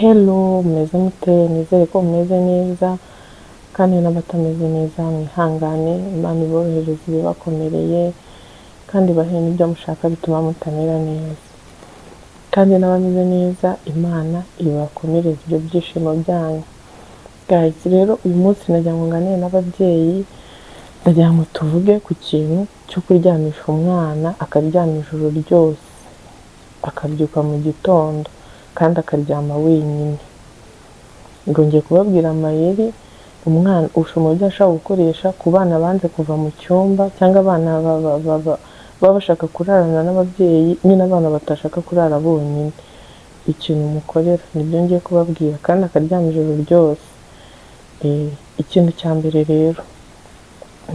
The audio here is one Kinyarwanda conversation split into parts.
Hello, mumeze mute? Nizere ko mumeze neza kandi n'abatameze neza mwihangane, Imana iborohereze ibibakomereye kandi ibahe n'ibyo mushaka bituma mutamera neza. Kandi n'abameze neza, Imana ibakomereze ibyo byishimo byanyu. Guys, rero uyu munsi nagira ngo nganire n'ababyeyi, ndagira ngo tuvuge ku kintu cyo kuryamisha umwana akaryama ijoro ryose, akabyuka mu gitondo kandi akaryama wenyine. Ngo ngiye kubabwira amayeri umwana umubyeyi ashobora gukoresha ku bana banze kuva mu cyumba, cyangwa abana baba bashaka kurarana n'ababyeyi nyine, abana batashaka kurara bonyine. Ikintu mukorera nibyo ngiye kubabwira, kandi akaryama ijoro ryose. Ikintu cya mbere rero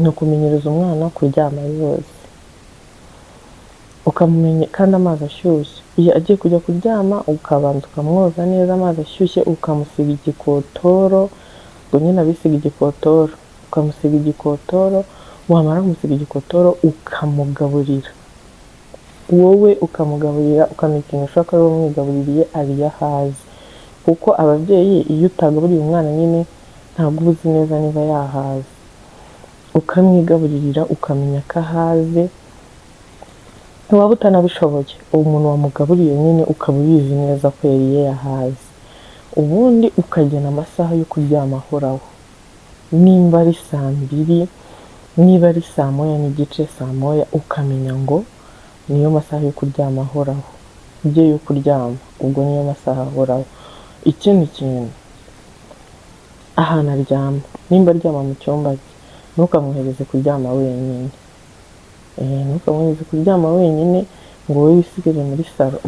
ni ukumenyereza umwana kuryama yose, ukamumenya kandi amazi ashyushye. Iyo agiye kujya kuryama, ukabanza ukamwoza neza amazi ashyushye, ukamusiga igikotoro, ngo nyine abisiga igikotoro, ukamusiga igikotoro. Wamara kumusiga igikotoro, ukamugaburira wowe, ukamugaburira, ukamenya ushaka ko ari wowe umwigabuririye, ariyo ahaze. Kuko ababyeyi, iyo utagaburiye umwana nyine, ntabwo uba uzi neza niba yahaze. Ukamwigaburirira, ukamenya ko ahaze. Waba utanabishoboye, uwo muntu wamugaburiye nyine ukaba ubizi neza ko yariye yahaze. Ubundi ukagena amasaha yo kuryama ahoraho, nimba ari saa 2, niba ari saa 1:30, saa 1, ukamenya ngo niyo masaha yo kuryama ahoraho, ibyo yo kuryama, ubwo niyo masaha ahoraho. Ikindi kintu, ahantu aryama, nimba aryama mu cyumba cye, ntukamwohereze kuryama wenyine. Ntukamwohereze kuryama wenyine ngo wowe wisigare muri salo.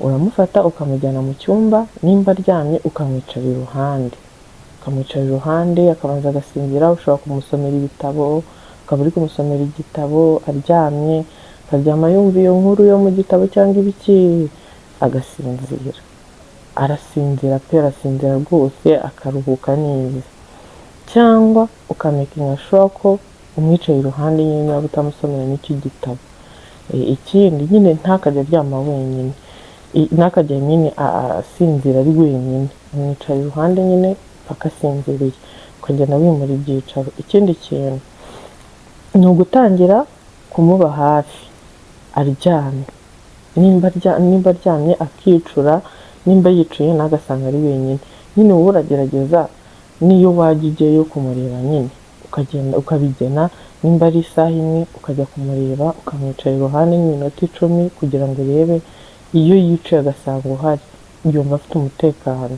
Uramufata ukamujyana mu cyumba, nimba aryamye ukamwicara iruhande, ukamwicara iruhande akabanza agasinzira. Ushobora kumusomera ibitabo, ukaba uri kumusomera igitabo aryamye, akaryama yumva iyo nkuru yo mu gitabo cyangwa ibiki, agasinzira. Arasinzira pe, arasinzira rwose, akaruhuka neza. Cyangwa ukamakinga sure ko umwicaye iruhande nyine, niba utamusomera n'icyo gitabo. Ikindi nyine, ntakajya aryama wenyine, ntakajya nyine asinzira ari wenyine. Umwicara iruhande nyine paka asinziriye, ukagenda wimura ibyicaro. Ikindi kintu ni ugutangira kumuba hafi aryamye. Nimba aryamye akicura, nimba yicuye ntagasanga ari wenyine nyine, wowe uragerageza n'iyo wajya ujyayo kumureba nyine, ukagenda ukabigena, nimba ari isaha 1 ukajya kumureba, ukamwicara iruhande nk'iminota 10 kugira ngo urebe. Iyo yicaye agasanga uhari, yumva afite umutekano,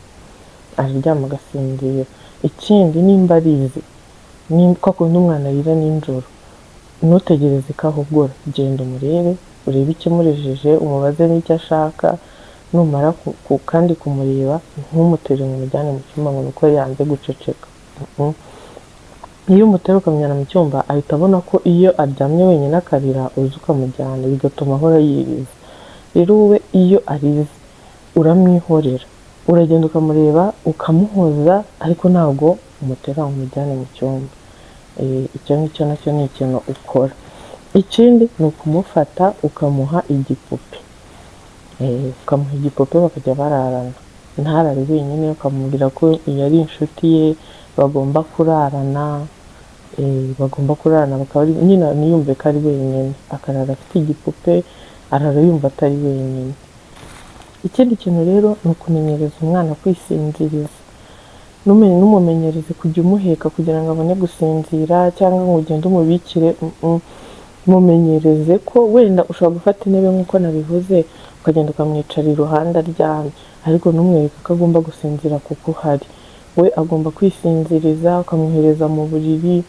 araryama agasinzira. Ikindi, nimba arize, kwa kundi umwana arira nijoro, ntutegereze ko ahogora, genda umurebe, urebe ikimurijije, umubaze n'icyo ashaka. Numara kandi kumureba, ntumutere ngo umujyane mu cyumba ngo nuko yanze guceceka. Iyo umutera ukamujyana mu cyumba, ahita abona ko iyo aryamye wenyine akarira uza ukamujyana, bigatuma ahora yiriza. Rero wowe iyo arize uramwihorera, uragenda ukamureba, ukamuhoza, ariko ntabwo umutera ngo umujyane mu cyumba. Icyo ngicyo nacyo ni ikintu ukora. Ikindi ni ukumufata ukamuha igipupe. Ukamuha igipupe bakajya bararana, ntarare wenyine, ukamubwira ko iyo ari inshuti ye bagomba kurarana. Bagomba kurarana, bakaba nyine ntiyumve ko ari wenyine, akarara afite igipupe, arara yumva atari wenyine. Ikindi kintu rero ni ukumenyereza umwana kwisinziriza. Ntumumenyereze kujya umuheka kugira ngo abone gusinzira, cyangwa ngo ugende umubikire. Mumenyereze ko wenda ushobora gufata intebe nk'uko nabivuze, ukagenda ukamwicara iruhande aryamye, ariko ntumwereke ko agomba gusinzira kuko uhari. We agomba kwisinziriza, ukamwohereza mu buriri,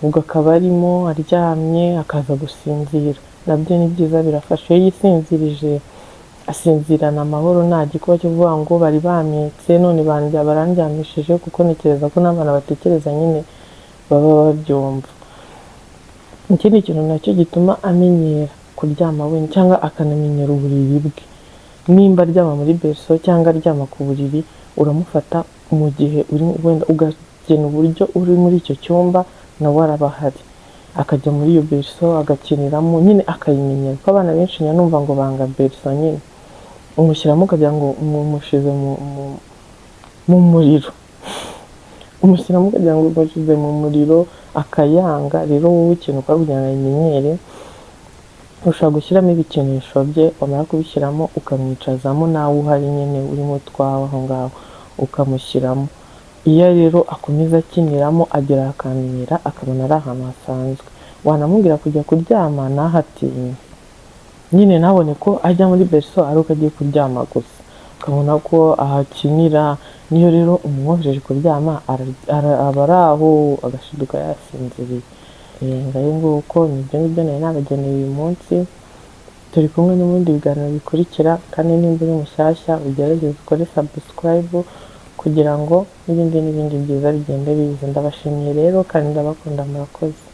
ubwo akaba arimo aryamye, akaza gusinzira. Nabyo ni byiza, birafasha. Iyo yisinzirije asinzirana amahoro, nta gikuba cyo kuvuga ngo bari bampetse none barandyamishije, kuko ntekereza ko n'abana batekereza nyine baba babyumva. Ikindi kintu nacyo gituma amenyera kuryama wenyine cyangwa akanamenyera uburiri bwe, nimba aryama muri berceau cyangwa aryama ku buriri, uramufata mu gihe uri wenda, ugagena uburyo uri muri icyo cyumba nawe araba ahari, akajya muri iyo berceau agakiniramo nyine, akayimenyera. Kuko abana benshi njya numva ngo banga berceau nyine, umushyiramo ukagira ngo umushize mu mu muriro. Umushyiramo ukagira ngo umushyize mu muriro, akayanga. Rero wowe ikintu ukora kugira ngo ayimenyere, ushobora gushyiramo ibikinisho bye, wamara kubishyiramo ukamwicazamo, nawe uhari nyine urimo utwawe aho ngaho, ukamushyiramo. Iyo rero akomeza akiniramo, agera akamenyera, akabona ari ahantu hasanzwe. Wanamubwira kujya kuryama ntahatinye nyine, ntabone ko ajya muri berceau ari uko agiye kuryama gusa, ukabona ko ahakinira. Niyo rero umwohereje kuryama, aba ari aho agashiduka yasinziriye. Ngayo nguko, nibyo ngibyo nari nabageneye uyu munsi. Turi kumwe n'ibindi biganiro bikurikira, kandi nimba uri mushyashya, ugerageze ukore subscribe kugira ngo n'ibindi n'ibindi byiza bigende biza. Ndabashimiye rero kandi ndabakunda, murakoze.